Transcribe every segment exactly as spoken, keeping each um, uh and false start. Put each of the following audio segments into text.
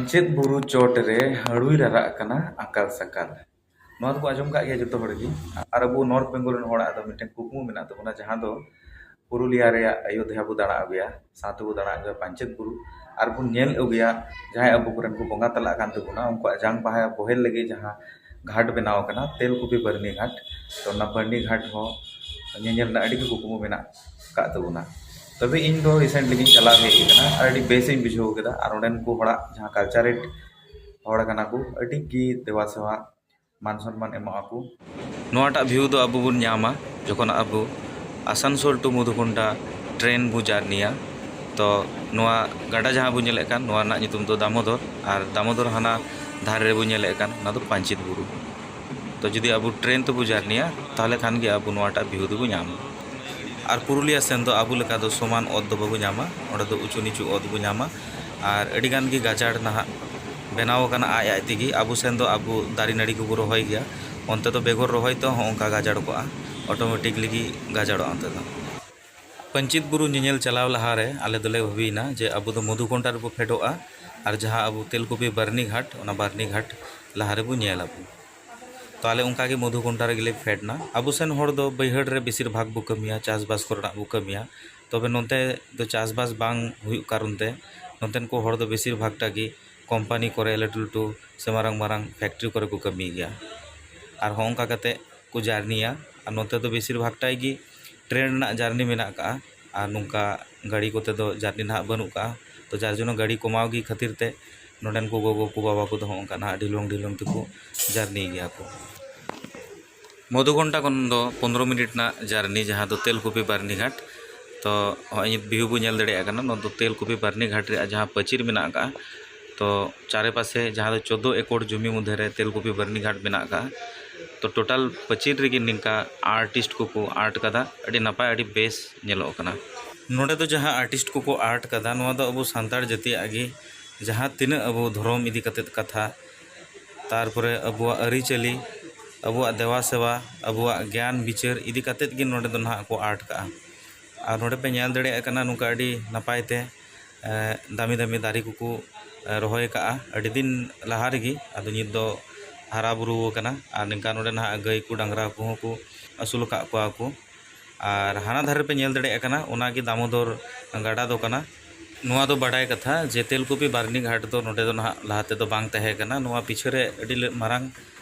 ᱪᱮᱫ ᱵᱩᱨᱩ ᱪᱚᱴ ᱨᱮ ᱦᱟᱹᱲᱩᱭ ᱨᱟᱨᱟᱜ ᱠᱟᱱᱟ ᱟᱠᱟᱞ ᱥᱟᱠᱟᱞ? ᱱᱚᱣᱟ ᱫᱚᱵᱚ ᱟᱸᱡᱚᱢ ᱠᱟᱜ ᱜᱮᱭᱟ ᱡᱚᱛᱚ ᱦᱚᱲ ᱜᱮ᱾ ᱟᱨ ᱟᱵᱚ ᱱᱚᱨᱛᱷ ᱵᱮᱝᱜᱚᱞ ᱨᱮᱱ ᱦᱚᱲᱟᱜ ᱫᱚ ᱢᱤᱫᱴᱮᱱ ᱠᱩᱠᱢᱩ ᱢᱮᱱᱟᱜ ᱛᱟᱵᱚᱱᱟ, ᱡᱟᱦᱟᱸ ᱫᱚ ᱯᱩᱨᱩᱞᱤᱭᱟ ᱨᱮᱭᱟᱜ ᱟᱭᱳᱫᱷᱭᱟ ᱵᱚ ᱫᱟᱬᱟ ᱟᱹᱜᱩᱭᱟ, ᱥᱟᱶᱛᱮ ᱵᱚ ᱫᱟᱬᱟ ᱟᱹᱜᱩᱭᱟ ᱯᱟᱧᱪᱮᱛ ᱵᱩᱨᱩ, ᱟᱨ ᱵᱚᱱ ᱧᱮᱞ ᱟᱹᱜᱩᱭᱟ ᱡᱟᱦᱟᱸᱭ ᱟᱵᱚ ᱠᱚᱨᱮᱱ ᱠᱚ ᱵᱚᱸᱜᱟ ᱛᱟᱞᱟᱜ ᱠᱟᱱ ᱛᱟᱵᱚᱱᱟ, ᱩᱱᱠᱩᱣᱟᱜ ᱡᱟᱝ ᱵᱟᱦᱟ ᱵᱚᱦᱮᱞ ᱞᱟᱹᱜᱤᱫ ᱡᱟᱦᱟᱸ ᱜᱷᱟᱴ ᱵᱮᱱᱟᱣ ᱟᱠᱟᱱᱟ ᱛᱮᱞᱠᱩᱯᱤ ᱵᱟᱹᱨᱱᱤ ᱜᱷᱟᱴ᱾ ᱛᱚ, ᱚᱱᱟ ᱵᱟᱹᱨᱱᱤ ᱜᱷᱟᱴ ᱦᱚᱸ ᱧᱮᱧᱮᱞ ᱨᱮᱱᱟᱜ ᱟᱹᱰᱤ ᱜᱮ ᱠᱩᱠᱢᱩ ᱢᱮᱱᱟᱜ ᱟᱠᱟᱫ ᱛᱟᱵᱚᱱᱟ᱾ ᱛᱚᱵᱮ ᱤᱧ ᱫᱚ recently ᱜᱤᱧ ᱪᱟᱞᱟᱣ ᱦᱮᱡ ᱟᱠᱟᱱᱟ ᱟᱨ ᱟᱹᱰᱤ ᱵᱮᱥ ᱤᱧ ᱵᱩᱡᱷᱟᱹᱣ ᱠᱮᱫᱟ᱾ ᱟᱨ ᱚᱸᱰᱮᱱ ᱠᱚ ᱦᱚᱲᱟᱜ ᱡᱟᱦᱟᱸ culturate ᱦᱚᱲ ᱠᱟᱱᱟ ᱠᱚ, ᱟᱹᱰᱤ ᱜᱮ ᱫᱮᱵᱟ ᱥᱮᱵᱟ, ᱢᱟᱱ ᱥᱚᱱᱢᱟᱱ ᱮᱢᱚᱜ ᱟᱠᱚ᱾ ᱱᱚᱣᱟᱴᱟᱜ view ᱫᱚ ᱟᱵᱚ ᱵᱚᱱ ᱧᱟᱢᱟ ᱡᱚᱠᱷᱚᱱ ᱟᱵᱚ ᱟᱥᱟᱱᱥᱳᱞ to ᱢᱚᱫᱷᱩᱠᱩᱱᱰᱟ train ᱵᱚ journeyᱟ᱾ ᱛᱚ, ᱱᱚᱣᱟ ᱜᱟᱰᱟ ᱡᱟᱦᱟᱸ ᱵᱚ ᱧᱮᱞᱮᱫ ᱠᱟᱱ, ᱱᱚᱣᱟ ᱨᱮᱱᱟᱜ ᱧᱩᱛᱩᱢ ᱫᱚ ᱫᱟᱢᱳᱫᱚᱨ, ᱟᱨ ᱫᱟᱢᱳᱫᱚᱨ ᱦᱟᱱᱟ ᱫᱷᱟᱨᱮ ᱨᱮᱵᱚ ᱧᱮᱞᱮᱫ ᱠᱟᱱ, ᱚᱱᱟ ᱫᱚ ᱯᱟᱧᱪᱮᱛ ᱵᱩᱨᱩ᱾ ᱛᱚ, ᱡᱩᱫᱤ ᱟᱵᱚ train ᱛᱮᱵᱚ journeyᱟ, ᱛᱟᱦᱚᱞᱮ ᱠᱷᱟᱱ ᱜᱮ ᱟᱵᱚ ᱱᱚᱣᱟᱴᱟᱜ view ᱫᱚᱵᱚ ᱧᱟᱢᱟ᱾ ᱟᱨ ᱯᱩᱨᱩᱞᱤᱭᱟ ᱥᱮᱱ ᱫᱚ ᱟᱵᱚ ᱞᱮᱠᱟ ᱫᱚ ᱥᱚᱢᱟᱱ ᱚᱛ ᱫᱚ ᱵᱟᱵᱚ ᱧᱟᱢᱟ, ᱚᱸᱰᱮ ᱫᱚ ᱩᱪᱩ ᱱᱤᱪᱩ ᱚᱛ ᱵᱚ ᱧᱟᱢᱟ᱾ ᱟᱨ ᱟᱹᱰᱤ ᱜᱟᱱ ᱜᱮ ᱜᱟᱡᱟᱲ ᱱᱟᱦᱟᱜ ᱵᱮᱱᱟᱣ ᱟᱠᱟᱱᱟ ᱟᱡ ᱟᱡ ᱛᱮᱜᱮ᱾ ᱟᱵᱚ ᱥᱮᱱ ᱫᱚ ᱟᱵᱚ ᱫᱟᱨᱮ ᱱᱟᱹᱲᱤ ᱠᱚᱵᱚ ᱨᱚᱦᱚᱭ ᱜᱮᱭᱟ, ᱚᱱᱛᱮ ᱫᱚ ᱵᱮᱜᱚᱨ ᱨᱚᱦᱚᱭ ᱛᱮᱦᱚᱸ ᱚᱱᱠᱟ ᱜᱟᱡᱟᱲ ᱠᱚᱜᱼᱟ, automatically ᱜᱮ ᱜᱟᱡᱟᱲᱚᱜᱼᱟ ᱚᱱᱛᱮ ᱫᱚ᱾ ᱯᱟᱧᱪᱮᱛ ᱵᱩᱨᱩ ᱧᱮᱧᱮᱞ ᱪᱟᱞᱟᱣ ᱞᱟᱦᱟᱨᱮ ᱟᱞᱮ ᱫᱚᱞᱮ ᱵᱷᱟᱹᱵᱤᱭᱮᱱᱟ ᱡᱮ ᱟᱵᱚ ᱫᱚ ᱢᱚᱫᱷᱩᱠᱚᱱᱰᱟ ᱨᱮᱵᱚ ᱯᱷᱮᱰᱚᱜᱼᱟ, ᱟᱨ ᱡᱟᱦᱟᱸ ᱟᱵᱚ ᱛᱮᱞᱠᱩᱯᱤ ᱵᱟᱨᱱᱤ ᱜᱷᱟᱴ, ᱚᱱᱟ ᱵᱟᱨᱱᱤ ᱜᱷᱟᱴ ᱞᱟᱦᱟ ᱨᱮᱵᱚ ᱧᱮᱞ ᱟᱵᱚ᱾ ᱛᱚ, ᱟᱞᱮ ᱚᱱᱠᱟ ᱜᱮ ᱢᱚᱫᱷᱩᱠᱚᱱᱰᱟ ᱨᱮᱜᱮ ᱞᱮ ᱯᱷᱮᱰ ᱮᱱᱟ᱾ ᱟᱵᱚ ᱥᱮᱱ ᱦᱚᱲ ᱫᱚ ᱵᱟᱹᱭᱦᱟᱹᱲ ᱨᱮ ᱵᱮᱥᱤᱨ ᱵᱷᱟᱜᱽ ᱵᱚ ᱠᱟᱹᱢᱤᱭᱟ, ᱪᱟᱥᱵᱟᱥ ᱠᱚᱨᱮᱱᱟᱜ ᱵᱚ ᱠᱟᱹᱢᱤᱭᱟ᱾ ᱛᱚᱵᱮ ᱱᱚᱛᱮ ᱫᱚ ᱪᱟᱥᱵᱟᱥ ᱵᱟᱝ ᱦᱩᱭᱩᱜ ᱠᱟᱨᱚᱱ ᱛᱮ ᱱᱚᱛᱮᱱ ᱠᱚ ᱦᱚᱲ ᱫᱚ ᱵᱮᱥᱤᱨ ᱵᱷᱟᱜᱽ ᱴᱟᱜ ᱜᱮ ᱠᱳᱢᱯᱟᱱᱤ ᱠᱚᱨᱮ, ᱞᱟᱹᱴᱩ ᱞᱟᱹᱴᱩ ᱥᱮ ᱢᱟᱨᱟᱝ ᱢᱟᱨᱟᱝ factory ᱠᱚᱨᱮ ᱠᱚ ᱠᱟᱹᱢᱤ ᱜᱮᱭᱟ᱾ ᱟᱨ ᱦᱚᱸ ᱚᱱᱠᱟ ᱠᱟᱛᱮ ᱠᱚ ᱡᱟᱨᱱᱤᱭᱟ᱾ ᱟᱨ ᱱᱚᱛᱮ ᱫᱚ ᱵᱮᱥᱤᱨ ᱵᱷᱟᱜᱽ ᱴᱟᱜ ᱜᱮ train ᱨᱮᱱᱟᱜ ᱡᱟᱨᱱᱤ ᱢᱮᱱᱟᱜ ᱟᱠᱟᱜᱼᱟ᱾ ᱟᱨ ᱱᱚᱝᱠᱟ ᱜᱟᱹᱰᱤ ᱠᱚᱛᱮ ᱫᱚ ᱡᱟᱨᱱᱤ ᱱᱟᱦᱟᱜ ᱵᱟᱹᱱᱩᱜ ᱟᱠᱟᱜᱼᱟ᱾ ᱛᱚ, ᱡᱟᱨ ᱡᱚᱱᱱᱚ ᱜᱟᱹᱰᱤ ᱠᱚᱢᱟᱣ ᱜᱮ ᱠᱷᱟᱹᱛᱤᱨ ᱛᱮ ᱱᱚᱰᱮᱱ ᱠᱚ ᱜᱚᱜᱚ ᱠᱚ ᱵᱟᱵᱟ ᱠᱚᱫᱚ ᱦᱚᱸ ᱚᱱᱠᱟ ᱱᱟᱦᱟᱜ ᱰᱷᱤᱞᱚᱝ ᱰᱷᱤᱞᱚᱝ ᱛᱮᱠᱚ ᱡᱟᱨᱱᱤ ᱜᱮᱭᱟ ᱠᱚ᱾ ᱢᱚᱫᱷᱩᱠᱚᱱᱰᱟ ᱠᱷᱚᱱ ᱫᱚ ᱯᱚᱱᱨᱚ ᱢᱤᱱᱤᱴ ᱨᱮᱱᱟᱜ ᱡᱟᱨᱱᱤ, ᱡᱟᱦᱟᱸ ᱫᱚ ᱛᱮᱞᱠᱩᱯᱤ ᱵᱟᱨᱱᱤ ᱜᱷᱟᱴ᱾ ᱛᱚ, ᱦᱚᱸᱜᱼᱚᱭ ᱱᱤᱛ view ᱵᱚ ᱧᱮᱞ ᱫᱟᱲᱮᱭᱟᱜ ᱠᱟᱱᱟ, ᱱᱚᱣᱟ ᱫᱚ ᱛᱮᱞᱠᱩᱯᱤ ᱵᱟᱨᱱᱤ ᱜᱷᱟᱴ ᱨᱮᱭᱟᱜ ᱡᱟᱦᱟᱸ ᱯᱟᱹᱪᱤᱨ ᱢᱮᱱᱟᱜ ᱟᱠᱟᱜᱼᱟ᱾ ᱛᱚ, ᱪᱟᱨᱮ ᱯᱟᱥᱮ ᱡᱟᱦᱟᱸ ᱫᱚ ᱪᱳᱫᱽᱫᱳ ᱮᱠᱚᱨ ᱡᱚᱢᱤ ᱢᱚᱫᱽᱫᱷᱮ ᱨᱮ ᱛᱮᱞᱠᱩᱯᱤ ᱵᱟᱨᱱᱤ ᱜᱷᱟᱴ ᱢᱮᱱᱟᱜ ᱟᱠᱟᱜᱼᱟ᱾ ᱛᱚ, total ᱯᱟᱹᱪᱤᱨ ᱨᱮᱜᱮ ᱱᱤᱝᱠᱟ artist ᱠᱚᱠᱚ art ᱠᱟᱫᱟ, ᱟᱹᱰᱤ ᱱᱟᱯᱟᱭ, ᱟᱹᱰᱤ ᱵᱮᱥ ᱧᱮᱞᱚᱜ ᱠᱟᱱᱟ᱾ ᱱᱚᱰᱮ ᱫᱚ ᱡᱟᱦᱟᱸ artist ᱠᱚᱠᱚ art ᱠᱟᱫᱟ, ᱱᱚᱣᱟ ᱫᱚ ᱟᱵᱚ ᱥᱟᱱᱛᱟᱲ ᱡᱟᱹᱛᱤᱭᱟᱜ ᱜᱮ, ᱡᱟᱦᱟᱸ ᱛᱤᱱᱟᱹᱜ ᱟᱵᱚ ᱫᱷᱚᱨᱚᱢ ᱤᱫᱤ ᱠᱟᱛᱮᱫ ᱠᱟᱛᱷᱟ, ᱛᱟᱨᱯᱚᱨᱮ ᱟᱵᱚᱣᱟᱜ ᱟᱹᱨᱤᱪᱟᱹᱞᱤ, ᱟᱵᱚᱣᱟᱜ ᱫᱮᱵᱟ ᱥᱮᱵᱟ, ᱟᱵᱚᱣᱟᱜ ᱜᱮᱭᱟᱱ ᱵᱤᱪᱟᱹᱨ ᱤᱫᱤ ᱠᱟᱛᱮᱫ ᱜᱮ ᱱᱚᱰᱮ ᱫᱚ ᱱᱟᱦᱟᱜ ᱠᱚ art ᱠᱟᱜᱼᱟ᱾ ᱟᱨ ᱱᱚᱰᱮ ᱯᱮ ᱧᱮᱞ ᱫᱟᱲᱮᱭᱟᱜ ᱠᱟᱱᱟ, ᱱᱚᱝᱠᱟ ᱟᱹᱰᱤ ᱱᱟᱯᱟᱭ ᱛᱮ, ᱮ, ᱫᱟᱢᱤ ᱫᱟᱢᱤ ᱫᱟᱨᱮ ᱠᱚᱠᱚ ᱨᱚᱦᱚᱭ ᱟᱠᱟᱫᱼᱟ ᱟᱹᱰᱤ ᱫᱤᱱ ᱞᱟᱦᱟ ᱨᱮᱜᱮ᱾ ᱟᱫᱚ ᱱᱤᱛ ᱫᱚ ᱦᱟᱨᱟ ᱵᱩᱨᱩ ᱟᱠᱟᱱᱟ᱾ ᱟᱨ ᱱᱤᱝᱠᱟ ᱱᱚᱰᱮ ᱱᱟᱦᱟᱜ ᱜᱟᱹᱭ ᱠᱚ ᱰᱟᱝᱨᱟ ᱠᱚᱦᱚᱸ ᱠᱚ ᱟᱹᱥᱩᱞ ᱟᱠᱟᱫ ᱠᱚᱣᱟ ᱠᱚ᱾ ᱟᱨ ᱦᱟᱱᱟ ᱫᱷᱟᱨᱮ ᱯᱮ ᱧᱮᱞ ᱫᱟᱲᱮᱭᱟᱜ ᱠᱟᱱᱟ, ᱚᱱᱟᱜᱮ ᱫᱟᱢᱳᱫᱚᱨ ᱜᱟᱰᱟ ᱫᱚ ᱠᱟᱱᱟ᱾ ᱱᱚᱣᱟ ᱫᱚ ᱵᱟᱰᱟᱭ ᱠᱟᱛᱷᱟ ᱡᱮ ᱛᱮᱞᱠᱩᱯᱤ ᱵᱟᱨᱱᱤ ᱜᱷᱟᱴ ᱫᱚ ᱱᱚᱰᱮ ᱫᱚ ᱱᱟᱦᱟᱜ ᱞᱟᱦᱟ ᱛᱮᱫᱚ ᱵᱟᱝ ᱛᱟᱦᱮᱸ ᱠᱟᱱᱟ᱾ ᱱᱚᱣᱟ ᱯᱤᱪᱷᱮ ᱨᱮ ᱟᱹᱰᱤ ᱞᱟᱹ- ᱢᱟᱨᱟᱝ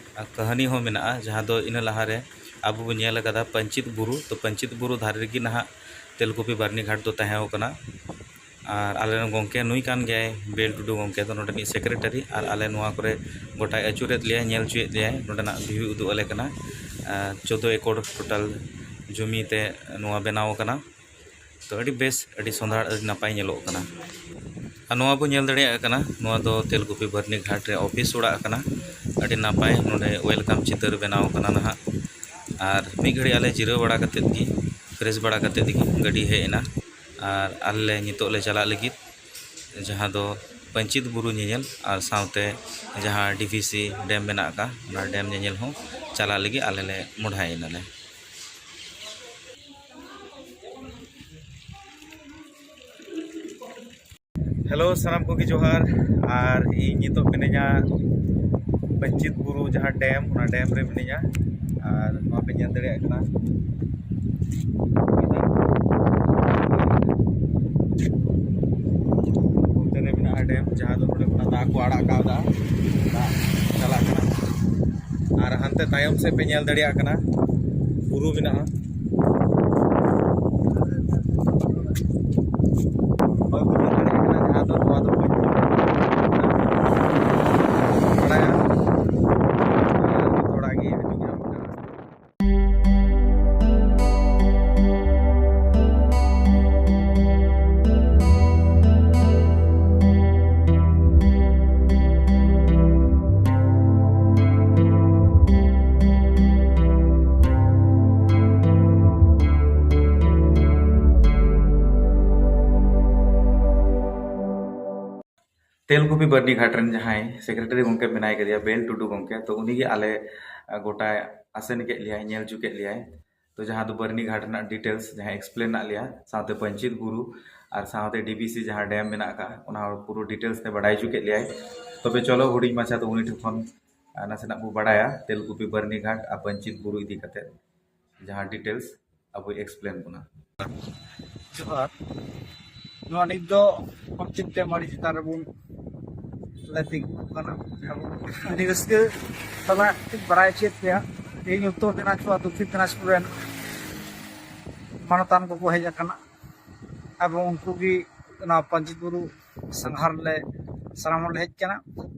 ᱠᱟᱹᱦᱱᱤ ᱦᱚᱸ ᱢᱮᱱᱟᱜᱼᱟ, ᱡᱟᱦᱟᱸ ᱫᱚ ᱤᱱᱟᱹ ᱞᱟᱦᱟᱨᱮ ᱟᱵᱚ ᱵᱚᱱ ᱧᱮᱞ ᱟᱠᱟᱫᱟ ᱯᱟᱧᱪᱤᱛ ᱵᱩᱨᱩ᱾ ᱛᱚ ᱯᱟᱧᱪᱤᱛ ᱵᱩᱨᱩ ᱫᱷᱟᱨᱮ ᱨᱮᱜᱮ ᱱᱟᱦᱟᱜ ᱛᱮᱞᱠᱩᱯᱤ ᱵᱟᱨᱱᱤ ᱜᱷᱟᱴ ᱫᱚ ᱛᱟᱦᱮᱸ ᱠᱟᱱᱟ᱾ ᱟᱨ ᱟᱞᱮ ᱨᱮᱱ ᱜᱚᱢᱠᱮ ᱱᱩᱭ ᱠᱟᱱ ᱜᱮᱭᱟᱭ ᱵᱮᱞ ᱴᱩᱰᱩ ᱜᱚᱢᱠᱮ ᱫᱚ ᱱᱚᱰᱮᱱᱤᱡ ᱥᱮᱠᱨᱮᱴᱟᱨᱤ, ᱟᱨ ᱟᱞᱮ ᱱᱚᱣᱟ ᱠᱚᱨᱮ ᱜᱚᱴᱟᱭ ᱟᱹᱪᱩᱨᱮᱫ ᱞᱮᱭᱟᱭ, ᱧᱮᱞ ᱦᱚᱪᱚᱭᱮᱫ ᱞᱮᱭᱟᱭ᱾ ᱱᱚᱰᱮᱱᱟᱜ ᱵᱷᱤᱭᱩ ᱩᱫᱩᱜ ᱟᱞᱮ ᱠᱟᱱᱟ᱾ ᱟᱨ ᱪᱳᱫᱫᱳ ᱮᱠᱚᱨ ᱴᱳᱴᱟᱞ ᱡᱚᱢᱤ ᱛᱮ ᱱᱚᱣᱟ ᱵᱮᱱᱟᱣ ᱟᱠᱟᱱᱟ᱾ ᱛᱚ ᱟᱹᱰᱤ ᱵᱮᱥ, ᱟᱹᱰᱤ ᱥᱚᱸᱫᱷᱟᱲ, ᱟᱹᱰᱤ ᱱᱟᱯᱟᱭ ᱧᱮᱞᱚᱜ ᱠᱟᱱᱟ᱾ ᱟᱨ ᱱᱚᱣᱟ ᱵᱚ ᱧᱮᱞ ᱫᱟᱲᱮᱭᱟᱜ ᱠᱟᱱᱟ, ᱱᱚᱣᱟ ᱫᱚ ᱛᱮᱞᱠᱩᱯᱤ ᱵᱟᱨᱱᱤ ᱜᱷᱟᱴ ᱨᱮ ᱚᱯᱷᱤᱥ ᱚᱲᱟᱜ ᱠᱟᱱᱟ᱾ ᱟᱹᱰᱤ ᱱᱟᱯᱟᱭ ᱱᱚᱰᱮ ᱳᱭᱮᱞᱠᱟᱢ ᱪᱤᱛᱟᱹᱨ ᱵᱮᱱᱟᱣ ᱠᱟᱱᱟ ᱱᱟᱦᱟᱜ᱾ ᱟᱨ ᱢᱤᱫ ᱜᱷᱟᱹᱲᱤᱡ ᱟᱞᱮ ᱡᱤᱨᱟᱹᱣ ᱵᱟᱲᱟ ᱠᱟᱛᱮᱫ ᱜᱮ, ᱯᱷᱨᱮᱥ ᱵᱟᱲᱟ ᱠᱟᱛᱮᱫ ᱜᱮ ᱜᱟᱹᱰᱤ ᱦᱮᱡ ᱮᱱᱟ᱾ ᱟᱨ ᱟᱞᱮ ᱱᱤᱛᱚᱜ ᱞᱮ ᱪᱟᱞᱟᱜ ᱞᱟᱹᱜᱤᱫ ᱡᱟᱦᱟᱸ ᱫᱚ ᱯᱟᱧᱪᱤᱛ ᱵᱩᱨᱩ ᱧᱮᱧᱮᱞ ᱟᱨ ᱥᱟᱶᱛᱮ ᱡᱟᱦᱟᱸ ᱰᱤ ᱵᱷᱤ ᱥᱤ ᱰᱮᱢ ᱢᱮᱱᱟᱜ ᱟᱠᱟᱫ, ᱚᱱᱟ ᱰᱮᱢ ᱧᱮᱧᱮᱞ ᱦᱚᱸ ᱪᱟᱞᱟᱜ ᱞᱟᱹᱜᱤᱫ ᱟᱞᱮ ᱞᱮ ᱢᱚᱦᱰᱟᱭᱮᱱᱟᱞᱮ᱾ ᱦᱮᱞᱳ, ᱥᱟᱱᱟᱢ ᱠᱚᱜᱮ ᱡᱚᱦᱟᱨ᱾ ᱟᱨ ᱤᱧ ᱱᱤᱛᱚᱜ ᱢᱤᱱᱟᱹᱧᱟ ᱯᱟᱧᱪᱤᱛ ᱵᱩᱨᱩ ᱡᱟᱦᱟᱸ ᱰᱮᱢ, ᱚᱱᱟ ᱰᱮᱢ ᱨᱮ ᱢᱤᱱᱟᱹᱧᱟ᱾ ᱟᱨ ᱱᱚᱣᱟ ᱯᱮ ᱧᱮᱞ ᱫᱟᱲᱮᱭᱟᱜ ᱠᱟᱱᱟ, ᱚᱱᱛᱮ ᱨᱮ ᱢᱮᱱᱟᱜᱼᱟ ᱰᱮᱢ, ᱡᱟᱦᱟᱸ ᱫᱚ ᱱᱚᱰᱮ ᱠᱷᱚᱱᱟᱜ ᱫᱟᱜ ᱠᱚ ᱟᱲᱟᱜ ᱠᱟᱣᱫᱟ, ᱫᱟᱜ ᱪᱟᱞᱟᱜ ᱠᱟᱱᱟ᱾ ᱟᱨ ᱦᱟᱱᱛᱮ ᱛᱟᱭᱚᱢ ᱥᱮᱫ ᱯᱮ ᱧᱮᱞ ᱫᱟᱲᱮᱭᱟᱜ ᱠᱟᱱᱟ, ᱵᱩᱨᱩ ᱢᱮᱱᱟᱜᱼᱟ᱾ ᱦᱳᱭ, ᱵᱩᱡᱷᱟᱹᱣ ᱫᱟᱲᱮᱭᱟᱜ ᱠᱟᱱᱟ, ᱡᱟᱦᱟᱸ ᱫᱚ ᱱᱚᱣᱟ ᱫᱚ ᱵᱟᱹᱧ ᱵᱟᱲᱟᱭᱟ᱾ ᱟᱨ ᱢᱤᱫ ᱦᱚᱲᱟᱜ ᱜᱮ ᱦᱤᱡᱩᱜ ᱧᱟᱢ ᱠᱟᱱᱟ᱾ ᱛᱮᱞᱠᱩᱯᱤ ᱵᱟᱹᱨᱱᱤ ᱜᱷᱟᱴ ᱨᱮᱱ ᱡᱟᱦᱟᱸᱭ ᱥᱮᱠᱨᱮᱴᱟᱨᱤ ᱜᱚᱢᱠᱮ ᱢᱮᱱᱟᱭ ᱠᱟᱫᱮᱭᱟ, ᱵᱮᱞ ᱴᱩᱰᱩ ᱜᱚᱢᱠᱮ, ᱛᱚ ᱩᱱᱤᱜᱮ ᱟᱞᱮ, ᱟ, ᱜᱚᱴᱟᱭ ᱟᱥᱮᱱ ᱠᱮᱫ ᱞᱮᱭᱟᱭ, ᱧᱮᱞ ᱦᱚᱪᱚ ᱠᱮᱫ ᱞᱮᱭᱟᱭ᱾ ᱛᱚ ᱡᱟᱦᱟᱸ ᱫᱚ ᱵᱟᱹᱨᱱᱤ ᱜᱷᱟᱴ ᱨᱮᱱᱟᱜ ᱰᱤᱴᱮᱞᱥ ᱡᱟᱦᱟᱸ ᱮᱠᱥᱯᱞᱮᱱ ᱟᱫ ᱞᱮᱭᱟ, ᱥᱟᱶᱛᱮ ᱯᱟᱧᱪᱤᱛ ᱵᱩᱨᱩ ᱟᱨ ᱥᱟᱶᱛᱮ ᱰᱤᱵᱤᱥᱤ ᱡᱟᱦᱟᱸ ᱰᱮᱢ ᱢᱮᱱᱟᱜ ᱟᱠᱟᱫ, ᱚᱱᱟ ᱦᱚᱸ ᱯᱩᱨᱟᱹ ᱰᱤᱴᱮᱞᱥ ᱛᱮ ᱵᱟᱰᱟᱭ ᱦᱚᱪᱚ ᱠᱮᱫ ᱞᱮᱭᱟᱭ᱾ ᱛᱚᱵᱮ ᱪᱚᱞᱚ, ᱦᱩᱰᱤᱧ ᱢᱟᱪᱷᱟ ᱛᱮ ᱩᱱᱤ ᱴᱷᱮᱱ ᱠᱷᱚᱱ ᱟᱨ ᱱᱟᱥᱮᱱᱟᱜ ᱵᱚ ᱵᱟᱰᱟᱭᱟ ᱛᱮᱞᱠᱩᱯᱤ ᱵᱟᱹᱨᱱᱤ ᱜᱷᱟᱴ ᱟᱨ ᱯᱟᱧᱪᱮᱛ ᱵᱩᱨᱩ ᱤᱫᱤ ᱠᱟᱛᱮ, ᱡᱟᱦᱟᱸ ᱰᱤᱴᱮᱞᱥ ᱟᱵᱚᱭ ᱮᱠᱥᱯᱞᱮᱱ ᱵᱚᱱᱟ᱾ ᱡᱚᱦᱟᱨ᱾ ᱱᱚᱣᱟ ᱱᱤᱛ ᱫᱚ ᱯᱟᱧᱪᱮᱛ ᱰᱮᱢ ᱟᱹᱰᱤ ᱪᱮᱛᱟᱱ ᱨᱮᱵᱚᱱ ᱞᱮ ᱛᱤᱸᱜᱩ ᱟᱠᱟᱱᱟ᱾ ᱟᱹᱰᱤ ᱨᱟᱹᱥᱠᱟᱹ ᱥᱟᱞᱟᱜ ᱵᱟᱲᱟᱭ ᱦᱚᱪᱚᱭᱮᱫ ᱯᱮᱭᱟ, ᱛᱮᱦᱮᱧ ᱩᱛᱛᱚᱨ ᱫᱤᱱᱟᱡᱽᱯᱩᱨ ᱟᱨ ᱫᱚᱠᱠᱷᱤᱱ ᱫᱤᱱᱟᱡᱽᱯᱩᱨ ᱨᱮᱱ ᱢᱟᱱᱚᱛᱟᱱ ᱠᱚᱠᱚ ᱦᱮᱡ ᱟᱠᱟᱱᱟ᱾ ᱟᱵᱚ ᱩᱱᱠᱩ ᱜᱮ ᱚᱱᱟ ᱯᱟᱧᱪᱮᱛ ᱵᱩᱨᱩ ᱥᱟᱸᱜᱷᱟᱨ ᱞᱮ ᱥᱟᱱᱟᱢ ᱦᱚᱲ ᱞᱮ ᱦᱮᱡ ᱟᱠᱟᱱᱟ᱾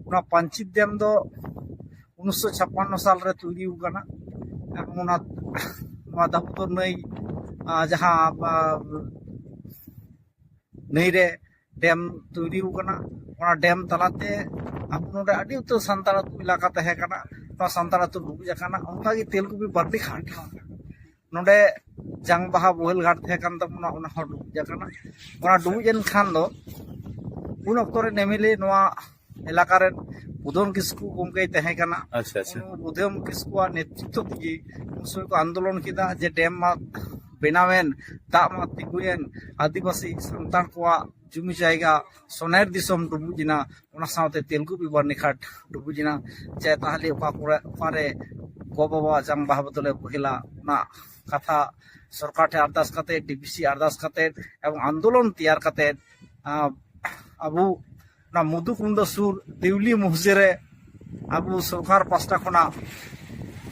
ᱚᱱᱟ ᱯᱟᱧᱪᱮᱛ ᱰᱮᱢ ᱫᱚ ᱩᱱᱤᱥᱥᱚ ᱪᱷᱟᱯᱯᱟᱱᱱᱚ ᱥᱟᱞ ᱨᱮ ᱛᱳᱭᱨᱤ ᱟᱠᱟᱱᱟ᱾ ᱮᱵᱚᱝ ᱚᱱᱟ, ᱱᱚᱣᱟ ᱫᱟᱢᱳᱫᱚᱨ ᱱᱟᱹᱭ, ᱟᱸ, ᱡᱟᱦᱟᱸ, ᱟᱸ, ᱱᱟᱹᱭ ᱨᱮ ᱰᱮᱢ ᱛᱳᱭᱨᱤ ᱟᱠᱟᱱᱟ, ᱚᱱᱟ ᱰᱮᱢ ᱛᱟᱞᱟᱛᱮ ᱟᱵᱚ ᱱᱚᱰᱮ ᱟᱹᱰᱤ ᱩᱛᱟᱹᱨ ᱥᱟᱱᱛᱟᱲ ᱟᱹᱛᱩ ᱮᱞᱟᱠᱟ ᱛᱟᱦᱮᱸ ᱠᱟᱱᱟ᱾ ᱱᱚᱣᱟ ᱥᱟᱱᱛᱟᱲ ᱟᱹᱛᱩ ᱰᱩᱵᱩᱡ ᱟᱠᱟᱱᱟ᱾ ᱚᱱᱠᱟᱜᱮ ᱛᱮᱞᱠᱩᱯᱤ ᱵᱟᱹᱨᱱᱤ ᱜᱷᱟᱴ ᱦᱚᱸ ᱱᱚᱰᱮ ᱡᱟᱝ ᱵᱟᱦᱟ ᱵᱳᱦᱮᱞ ᱜᱷᱟᱴ ᱛᱟᱦᱮᱸ ᱠᱟᱱ ᱛᱟᱵᱚᱱᱟ, ᱚᱱᱟ ᱦᱚᱸ ᱰᱩᱵᱩᱡ ᱟᱠᱟᱱᱟ᱾ ᱚᱱᱟ ᱰᱩᱵᱩᱡ ᱮᱱ ᱠᱷᱟᱱ ᱫᱚ ᱩᱱ ᱚᱠᱛᱚ ᱨᱮ ᱮᱢᱮᱞᱮ ᱱᱚᱣᱟ ᱮᱞᱟᱠᱟ ᱨᱮᱱ ᱵᱩᱫᱷᱚᱱ ᱠᱤᱥᱠᱩ ᱜᱚᱢᱠᱮᱭ ᱛᱟᱦᱮᱸ ᱠᱟᱱᱟ᱾ ᱟᱪᱪᱷᱟ, ᱟᱪᱪᱷᱟ᱾ ᱩᱱᱤ ᱵᱩᱫᱷᱚᱱ ᱠᱤᱥᱠᱩᱣᱟᱜ ᱱᱮᱛᱨᱤᱛᱵ ᱛᱮᱜᱮ ᱩᱱ ᱥᱚᱢᱚᱭ ᱠᱚ ᱟᱱᱫᱳᱞᱚᱱ ᱠᱮᱫᱟ ᱡᱮ ᱰᱮᱢ ᱢᱟ ᱵᱮᱱᱟᱣᱮᱱ, ᱫᱟᱜ ᱢᱟ ᱛᱤᱸᱜᱩᱭᱮᱱ, ᱟᱹᱫᱤᱵᱟᱹᱥᱤ ᱥᱟᱱᱛᱟᱲ ᱠᱚᱣᱟᱜ ᱡᱩᱢᱤ ᱡᱟᱭᱜᱟ ᱥᱚᱱᱮᱨ ᱫᱤᱥᱚᱢ ᱰᱩᱵᱩᱡ ᱮᱱᱟ, ᱚᱱᱟ ᱥᱟᱶᱛᱮ ᱛᱮᱞᱠᱩᱯᱤ ᱵᱟᱹᱨᱱᱤ ᱜᱷᱟᱴ ᱰᱩᱵᱩᱡ ᱮᱱᱟ᱾ ᱪᱮ ᱛᱟᱦᱞᱮ ᱚᱠᱟ ᱠᱚᱨᱮ, ᱚᱠᱟᱨᱮ ᱜᱚ ᱵᱟᱵᱟ ᱡᱟᱝ ᱵᱟᱦᱟ ᱵᱚᱫᱚᱞᱮ ᱵᱚᱦᱮᱞᱟ, ᱚᱱᱟ ᱠᱟᱛᱷᱟ ᱥᱚᱨᱠᱟᱨ ᱴᱷᱮᱱ ᱟᱨᱫᱟᱥ ᱠᱟᱛᱮ, ᱰᱤᱵᱤᱥᱤ ᱟᱨᱫᱟᱥ ᱠᱟᱛᱮ ᱮᱵᱚᱝ ᱟᱱᱫᱳᱞᱚᱱ ᱛᱮᱭᱟᱨ ᱠᱟᱛᱮ, ᱟᱸ, ᱟᱵᱚ ᱚᱱᱟ ᱢᱚᱫᱷᱩᱠᱩᱱᱰᱚ ᱥᱩᱨ ᱫᱮᱣᱞᱤ ᱢᱚᱥᱡᱤᱫ ᱨᱮ ᱟᱵᱚ ᱥᱚᱨᱠᱟᱨ ᱯᱟᱥᱴᱟ ᱠᱷᱚᱱᱟᱜ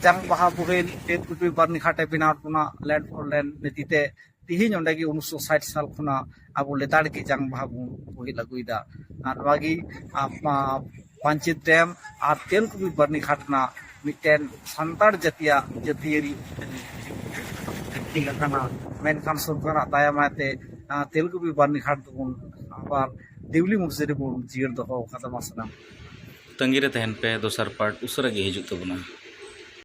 ᱡᱟᱝ ᱵᱟᱦᱟ ᱵᱳᱦᱮᱞ ᱛᱮᱞᱠᱩᱯᱤ ᱵᱟᱹᱨᱱᱤ ᱜᱷᱟᱴᱮ ᱵᱮᱱᱟᱣ ᱦᱚᱴᱚ ᱞᱮᱱᱟ, land for land ᱱᱤᱛᱤ ᱛᱮ ᱛᱮᱦᱮᱧ ᱚᱸᱰᱮ ᱜᱮ ᱩᱱᱤᱥᱥᱚ ᱥᱟᱴ ᱥᱟᱞ ᱠᱷᱚᱱᱟᱜ ᱟᱵᱚ ᱞᱮᱛᱟᱲ ᱜᱮ ᱡᱟᱝ ᱵᱟᱦᱟ ᱵᱚᱱ ᱵᱳᱦᱮᱞ ᱟᱹᱜᱩᱭᱮᱫᱟ᱾ ᱟᱨ ᱱᱚᱣᱟ ᱜᱮ, ᱟ, ᱟ, ᱯᱟᱧᱪᱮᱛ ᱰᱮᱢ ᱟᱨ ᱛᱮᱞᱠᱩᱯᱤ ᱵᱟᱹᱨᱱᱤ ᱜᱷᱟᱴ ᱨᱮᱱᱟᱜ ᱢᱤᱫᱴᱮᱱ ᱥᱟᱱᱛᱟᱲ ᱡᱟᱹᱛᱤᱭᱟᱜ ᱡᱟᱹᱛᱤᱭᱟᱹᱨᱤ ᱦᱟᱹᱴᱤᱧ ᱟᱠᱟᱱᱟ᱾ ᱢᱮᱱᱠᱷᱟᱱ ᱥᱚᱨᱠᱟᱨᱟᱜ ᱫᱟᱭᱟ ᱢᱟᱭᱟ ᱛᱮ, ᱟ, ᱛᱮᱞᱠᱩᱯᱤ ᱵᱟᱹᱨᱱᱤ ᱜᱷᱟᱴ ᱫᱚᱵᱚᱱ ᱟᱵᱟᱨ ᱫᱮᱣᱞᱤ ᱢᱚᱥᱡᱤᱫ ᱨᱮᱵᱚᱱ ᱡᱤᱭᱟᱹᱲ ᱫᱚᱦᱚ ᱟᱠᱟᱫᱟ᱾ ᱢᱟ ᱥᱟᱱᱟᱢ ᱛᱟᱺᱜᱤ ᱨᱮ ᱛᱟᱦᱮᱱ ᱯᱮ, ᱫᱚᱥᱟᱨ ᱯᱟᱨᱴ ᱩᱥᱟᱹᱨᱟ ᱜᱮ ᱦᱤᱡᱩᱜ ᱛᱟᱵᱚᱱᱟ᱾